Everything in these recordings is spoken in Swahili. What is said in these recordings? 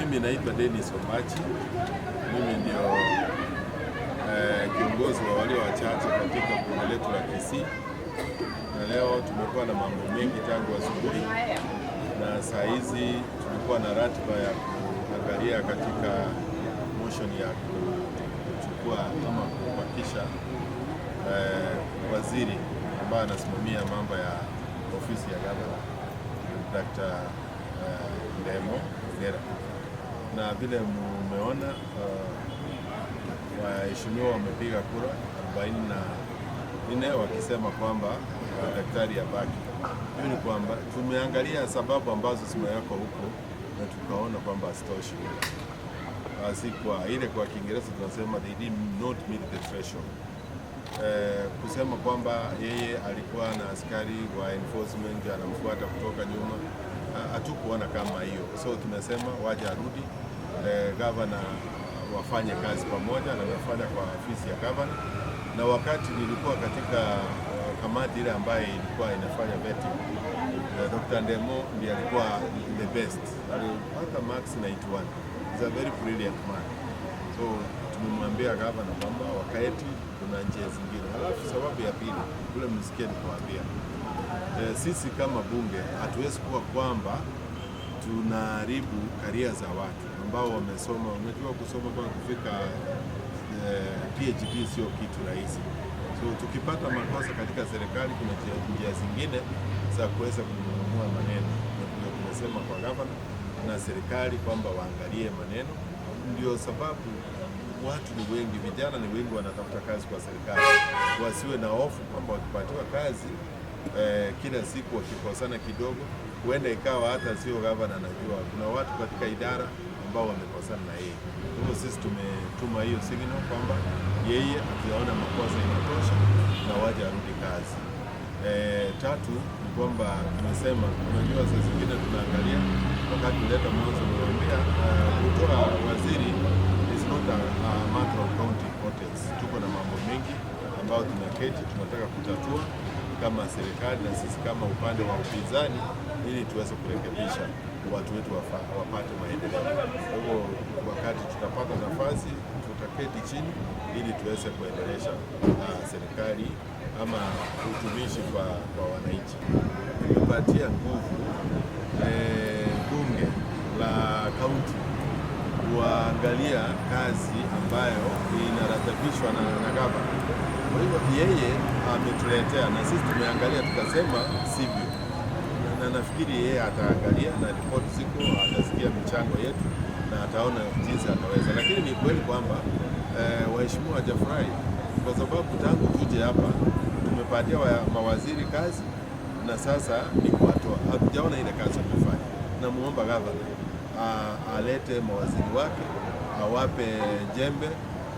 Mimi naitwa Dennis Ombachi. Mimi ndio kiongozi wa walio wachache katika bunge letu la Kisii, na leo tumekuwa na mambo mengi tangu asubuhi, na saa hizi tulikuwa na ratiba ya kuangalia katika motion ya kuchukua ama kubakisha waziri ambaye anasimamia mambo ya ofisi ya gavana, Dr. Ndemo Ogera, na vile mumeona, waheshimiwa wamepiga kura 44 wakisema kwamba daktari abaki. Hiyo ni kwamba tumeangalia sababu ambazo zimewekwa huko na tukaona kwamba hazitoshi. Basi kwa ile kwa Kiingereza tunasema they did not meet the threshold. Kusema kwamba yeye alikuwa na askari wa enforcement anamfuata kutoka nyuma, hatukuona kama hiyo, so tumesema waje arudi, gavana wafanye kazi pamoja, na wamefanya kwa ofisi ya gavana. Na wakati nilikuwa katika kamati ile ambayo ilikuwa inafanya vetting, Dr. Ndemo ndiye alikuwa the best, alipata marks 91. He's a very brilliant man. So tumemwambia gavana kwamba wakati kuna njia zingine. Halafu sababu ya pili ule msikie nikiwaambia, sisi kama bunge hatuwezi kuwa kwamba tunaharibu career za watu ambao wamesoma. Unajua kusoma kwa kufika PhD sio kitu rahisi. So tukipata makosa katika serikali, kuna njia zingine za kuweza kununua maneno, na ndio tumesema kwa gavana na serikali kwamba waangalie maneno. Ndio sababu watu ni wengi, vijana ni wengi wanatafuta kazi kwa serikali, wasiwe na hofu kwamba wakipatiwa kazi kila siku wakikosana kidogo, huenda ikawa hata sio gavana anajua, kuna watu katika idara ambao wamekosana na yeye. Kwa hivyo sisi tumetuma hiyo signal kwamba yeye akiona makosa inatosha na waje arudi kazi. Tatu ni kwamba tumesema, unajua saa zingine tunaangalia wakati uleta mwanzo niwaambia, kutoa waziri is not a matter of county importance. Tuko na mambo mengi ambayo tunaketi tunataka kutatua kama serikali na sisi kama upande wa upinzani, ili tuweze kurekebisha watu wetu wapate maendeleo. Kwa hivyo wakati tutapata nafasi, tutaketi chini ili tuweze kuendelesha serikali ama utumishi kwa wananchi. Imepatia nguvu bunge la kaunti kuangalia kazi ambayo inaratibishwa na gavana. Kwa hivyo yeye ametuletea na sisi tumeangalia tukasema sivyo, na nafikiri yeye ataangalia na ripoti ziko, atasikia michango yetu na ataona jinsi ataweza, lakini ni kweli kwamba waheshimiwa hawajafurahi kwa sababu tangu tuje hapa tumepatia mawaziri kazi na sasa ni kuwatoa, hatujaona ile kazi wamefanya. Namuomba gavana alete mawaziri wake, awape jembe,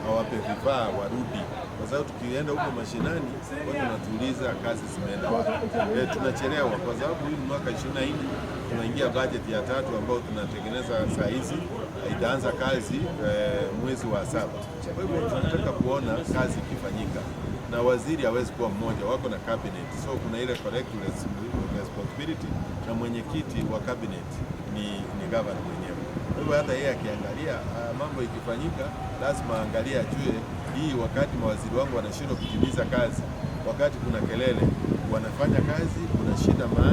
awape vifaa, warudi, kwa sababu tukienda huko mashinani watu wanatuuliza kazi zimeenda wapi. Tunachelewa kwa sababu hii ni mwaka 24, tunaingia budget ya tatu ambayo tunatengeneza saa hizi, itaanza kazi mwezi wa saba. Kwa hivyo tunataka kuona kazi ikifanyika, na waziri hawezi kuwa mmoja, wako na cabinet, so kuna ile collective responsibility na mwenyekiti wa cabinet ni governor mwenyewe. Kwa hivyo hata yeye akiangalia mambo ikifanyika, lazima aangalie ajue hii, wakati mawaziri wangu wanashindwa kutimiza kazi, wakati kuna kelele wanafanya kazi, kuna shida mahali.